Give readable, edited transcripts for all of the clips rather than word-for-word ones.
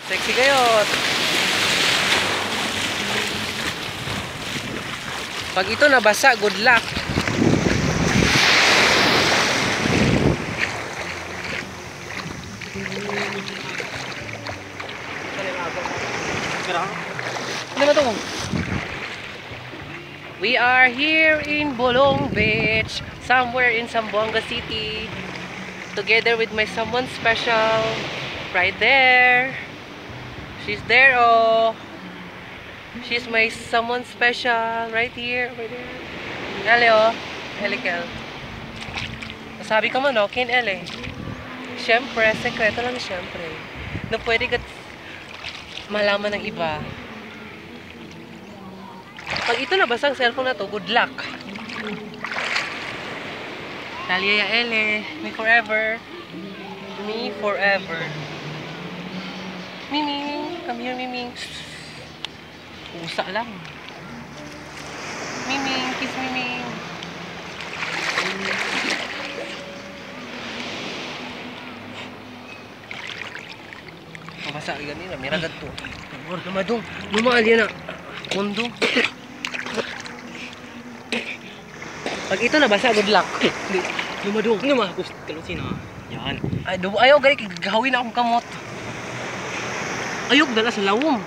Sexy gayot. Pag ito nabasa, good luck. Ano ba ito? We are here in Bolong Beach, somewhere in Zamboanga City, together with my someone special, right there. She's there, oh. She's my someone special, right here, right there. Ele, oh. Ele, Kel. Sabi ka man, oh, kin Ele. Siyempre, sekreto lang siyempre. Na pwede ka malaman ng iba. Pag ito nabasa ang cellphone na to, good luck. Talia Ele, me forever. Me forever. Miming, come here, Miming. Usa lang. Miming, kiss Miming. Mabasa ka ganina, miragat to. Lumadong, lumaali na. Kondo. Pag ito nabasa, good luck. Lumadong. Lumakos kalusin ah. Yan. Ay, ayaw gani gawin na akong kamot. Ayok dala sa lawom.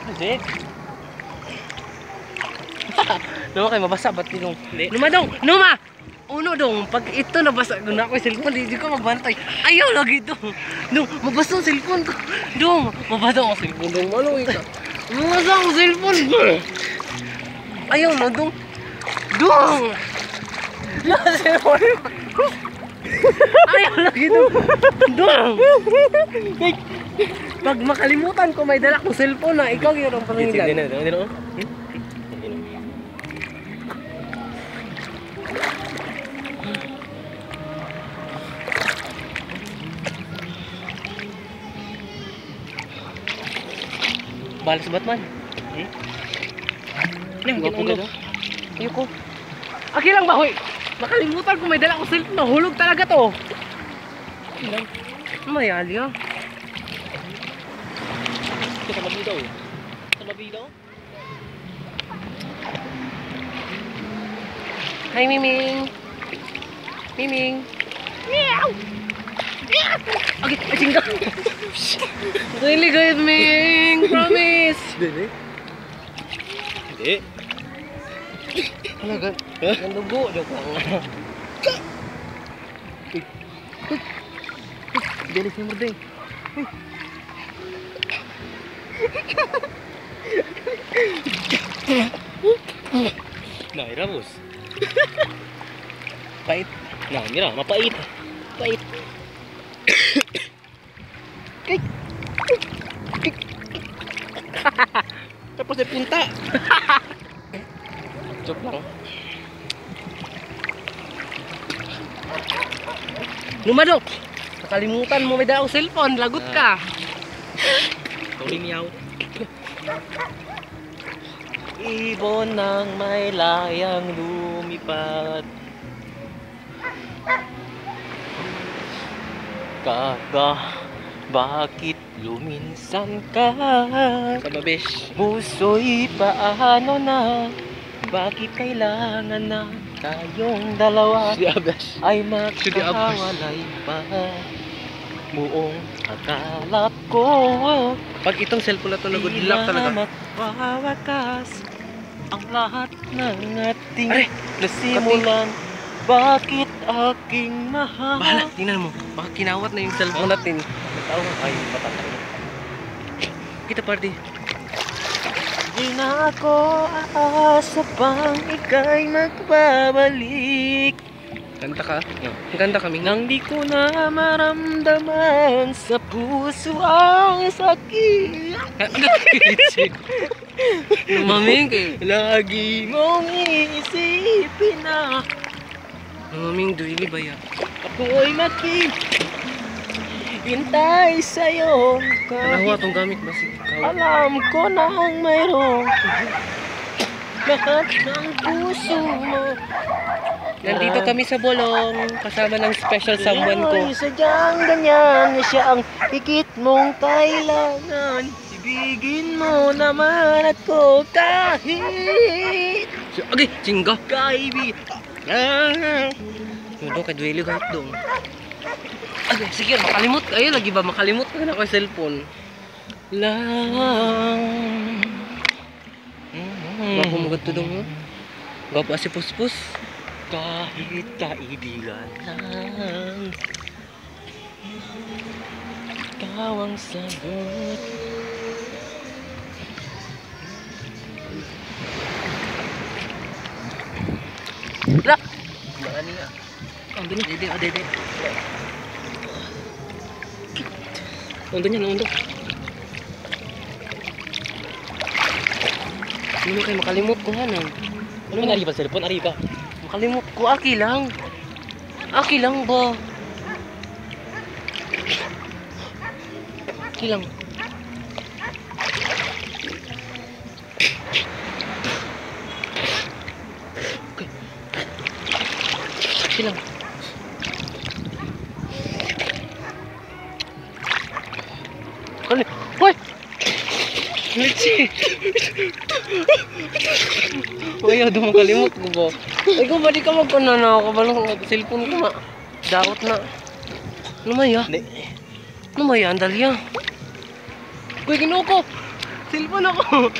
Hindi. Numa kay mabasa ba't tinong? Numa dong, numa. Uno dong, pag ito nabasa ko na ako yung cellphone, hindi ko magbantay. Ayaw lagi ito. Dong, mabasa ang cellphone ko. Dong, mabasa ang cellphone. Dong, ano ito? Mabasa ang cellphone ko. Ayaw na, dong. Dong! Nasa cellphone. Ayaw lagi ito. Dong! Pag makalimutan ko, may dala akong cellphone na. Ikaw yun ang pangingilan. Balas Batman. Hmm? Gwapo ka daw. Ayoko. Aki lang ba, hoy? Makalimutan ko may dala akong cellphone. Nahulog talaga to. Mayali ah. Sa labi daw. Sa labi daw. Hi, Miming. Miming. Meow! Okay, ay, really good, Ming. Promise. Hindi. Hindi. Ano gan? Ang dugo. Joke lang. Bilis ni Murdeng. Naira, boss. Pait. Nah, mira, mapait. Pait. Tapos ay punta. Joke lang. Lumadok! Nakalimutan mo may dala akong cellphone. Lagot ka. Tuloy niyaw. Ibon ng may layang lumipad. Kaga, bakit luminsan ka? Kababish. Puso'y paano na? Bakit kailangan na tayong dalawa ay magkawalay pa? Buong akala ko pag itong cellphone na ito na good luck talaga. Magwawakas ang lahat ng ating nasimulan. Bakit aking mahal? Bahala, tingnan mo. Baka kinawat na yung cellphone natin. Ay, patata. Kita party. Di na ako aasa pang ika'y magbabalik. Kanta ka? No. Kanta kami. Nang di ko na maramdaman sa puso ang sakit. Lumaming eh. Lagi mong iisipin na Lumaming duili ba yan? Ako'y maghihintay sa'yo. Tanawa itong gamit ba si Kaw? Alam ko nang mayroong Lahat ng puso mo. Nandito kami sa Bolong, kasama ng special someone ko. Ay, sadyang ganyan, siya ang higit mong kailangan. Ibigin mo naman ako kahit Okay, chingga. Kaibig. Mundo kay duwili kahit dong. Ay, sige, makalimot. Ayun, lagi ba? Makalimot ka na ako yung cellphone. Lang. Gwapo mo ganito dong. Gwapo si Puspus. Kahit kaibigan lang, ikaw ang sagot. La! Mga niya. Ang dun. Dede, oh, dede. Ang dun yan, ang dun. Ano kayo makalimot ko hanan? Ano man ari pa cellphone? Ari pa. Makalimot ko, aki lang. Aki lang ba? Aki lang. Okay. Aki lang. Kali, hoy! Litsi! Uy, ayaw makalimot ko ba? Ay, ko ba di ka magkano na ako? Kabalo ko, cellphone ko ma. Dakot na. Ano may ah? Hindi. Ano may ah? Ang dali ah. Uy, ginoo ko! Cellphone ako!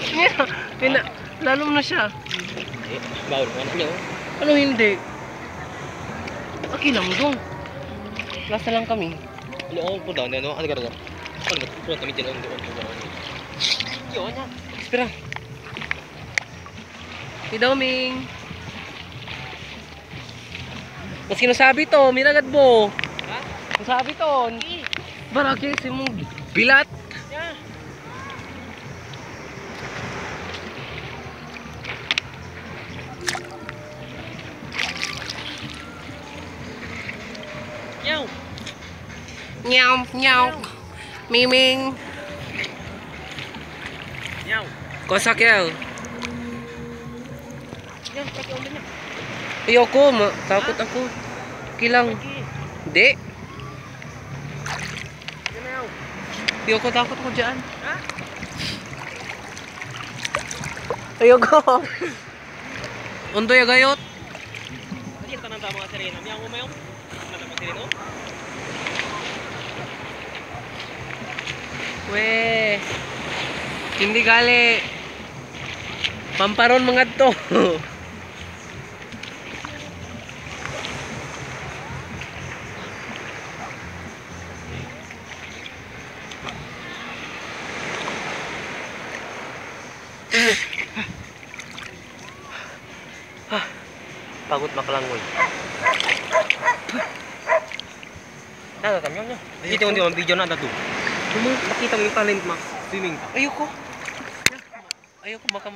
Pina, lalom na siya. Eh, bawal mo na niyo. Ano hindi? Aki lang dong. Last na lang kami. Ano ako po daw, ano? Ano ka daw? Ano ba? Pupunta kami dyan, ano doon. Yun na. Espera. Si Doming. Mas sinasabi to, miragad mo. Ha? Sinasabi to. Baraki si mong bilat. Yeah. Meow. Meow, meow. Miming. Meow. Kosakel. Yan, paki-ulan niya. Ayoko, takot ako. Kilang. Hindi. Meow. Ayoko, takot ako dyan. Ha? Ayoko. Undoy agayot. Hindi ka tanang tama sirena. Meow mo mayo. Tanang tama sirena. We. Hindi gali. Pamparon mga to. Pagod makalangoy. Nada kami niya. Dito hindi ang video na dato. Makita mo yung talent ma. Swimming. Ayoko. Ayoko baka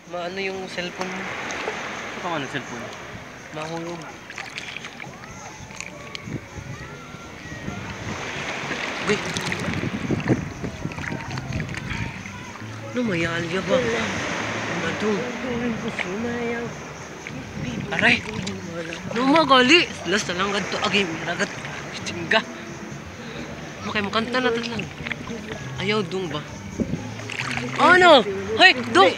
maano yung cellphone mo. Ito ano cellphone? Mahulog. Uy. No, may alya ba? Madung. Aray. No, magali. Last na lang ganito. Agay, miragat. Tingga. Makay makanta na lang. Ayaw dung ba? Oh no! Hoy, dung!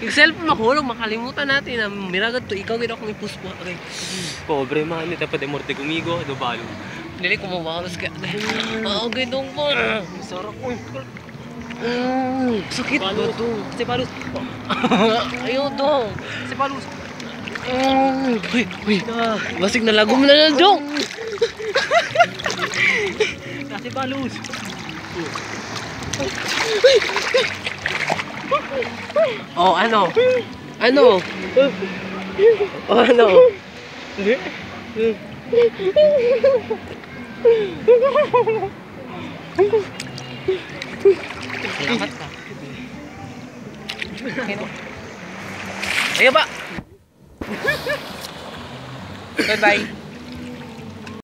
Yung cellphone mahulog, makalimutan natin na miragat to. Ikaw gid akong ipuspo. Okay. Pobre man, dapat morte kumigo, do balo. Dili ko mabalos ka. Okay, dong po. Sarap ko. Sakit ba dong? Kasi balus. Ayaw dong. Kasi balus. Uy, uy. Basig na lagom na lang dong. Kasi balus. Oh, ano? Ano? Oh, ano? Hindi. Salamat ka. Ayo ba? Bye-bye.